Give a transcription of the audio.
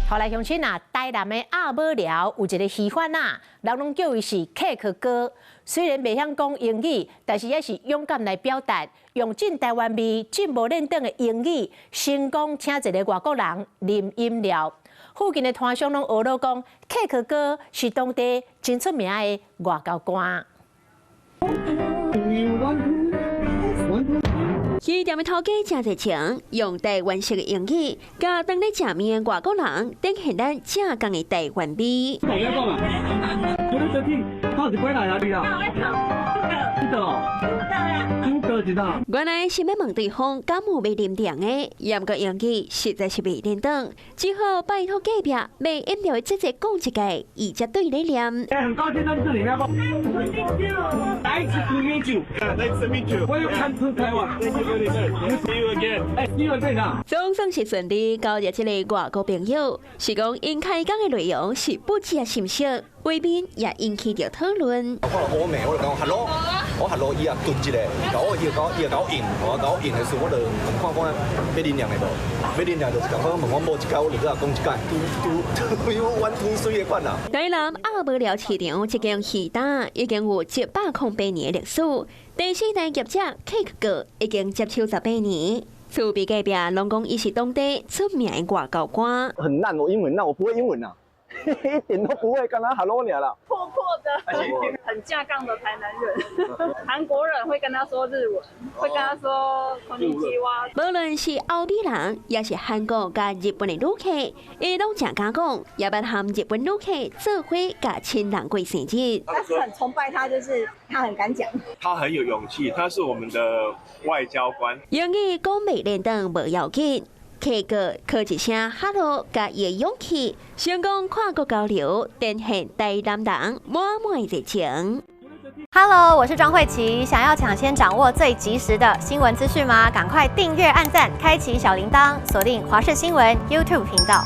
好來，鄉親啊，台南的鴨母寮有一个魚販啊，人攏叫伊是 Cake 哥。雖然袂曉講英語，但是也是勇敢來表達，用盡台灣味、盡無輪轉的英語，成功請一个外國人啉飲料。附近的攤商攏學囉講，Cake 哥是當地真出名的外交官。魚店的頭家誠熱情，用台灣式的英語，共當咧食麵的外國人，展現咱正港的台灣味。我講啊，我咧到底幾來啊？你啊？知道？知道。原來是欲問對方敢有欲啉涼的，毋過英語實在是袂輪轉，只好拜託隔壁賣飲料的姐姐講一解，伊才對咧念。欸，很高興認識你，要不？Nice to meet you. Nice to meet you. Welcome to Taiwan. Thank you very much. See you again. 欸，see you again 啊！總算是順利交著這个外國朋友，是講𪜶開講的內容是不止心熟，畫面也引起著討論。我看到歐美，我就講 hello，我 hello，伊也頓一下，共我伊就共伊就共我應，我共我應的時候，我就看看欲啉涼的無，欲啉涼就是共款問我某一擺，我就閣講一擺，do do you want to 水的款啦。台南鴨母寮市場這間魚擔已經有108年的歷史，第四代業者 Cake 哥已經接手18年，厝邊隔壁攏講伊是當地出名的外交官。很爛，我英文爛，我不會英文啊，一點都不會，剛剛 hello 爾啦。破破的，很正港的台南人，韓國人會跟他說日文，會跟他說こんにちは。無論是歐美人，抑是韓國佮日本的旅客，伊攏誠敢講，也捌和日本旅客做伙共親人過生日。他很崇拜他，就是他很敢講。他很有勇氣，他是我們的外交官。英語講袂輪轉無要緊。Cake 哥靠一聲 hello，佮伊的勇氣，成功跨國交流，展現台南人滿滿的熱情。 Hello，我是莊慧琪，想要搶先掌握最及時的新聞資訊嗎？趕快訂閱、按讚、開啟小鈴鐺，鎖定華視新聞 YouTube 頻道。